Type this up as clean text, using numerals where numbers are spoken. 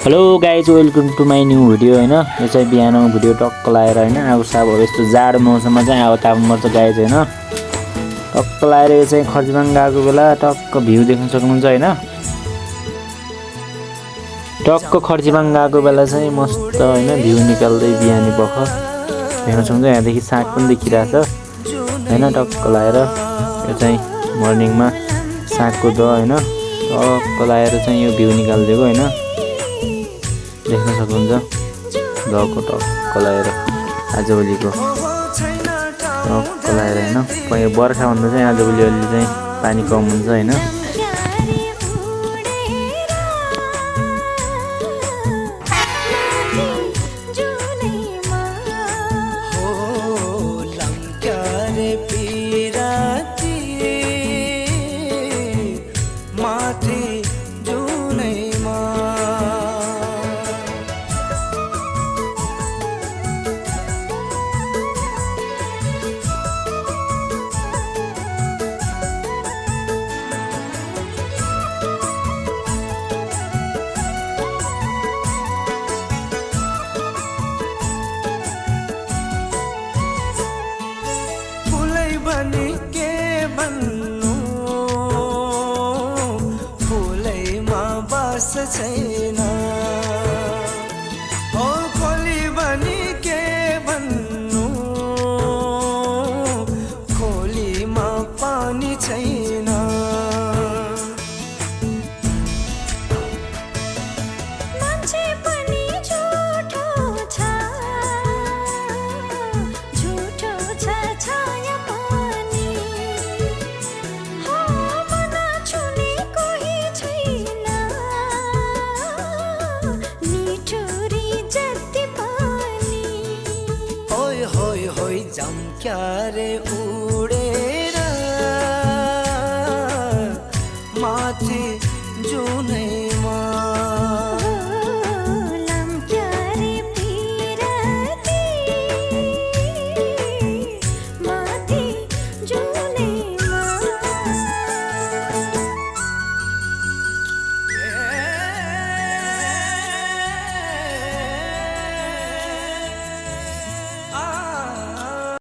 Hello guys welcome to my new video होइन। यो चाहिँ बिहानको भिडियो टक्क लाएर होइन। अब साबहरू यस्तो जाडो मौसममा चाहिँ अब ताप्नुपर्छ गाइज होइन। टक्क लाएर यो चाहिँ खर्जिबाङ गएको बेला टक्क भ्यू देख्न सक्नुहुन्छ होइन। टक्क खर्जिबाङ गएको बेला चाहिँ मस्त होइन भ्यू निकाल्दै बिहानी पख देख्न सक्नुहुन्छ। यहाँदेखि साग पनि देखिरहेछ होइन। टक्क लाएर यो चाहिँ मर्निङमा सागको द होइन टक्क लाएर चाहिँ यो भ्यू निकालिदिएको होइन। देख्न सक्नुहुन्छ दको टक्क लाएर आजभोलिको टक्क लाएर होइन। बर्खाभन्दा चाहिँ आजभोलि अलि चाहिँ पानी कम हुन्छ होइन। बनी के बन्नु फुलैमा बास छैन हो। खोली बनी के बन्नु खोलीमा पानी छैन। मान्छे पनि झुठो छ छाया होय होय होय जम क्या रे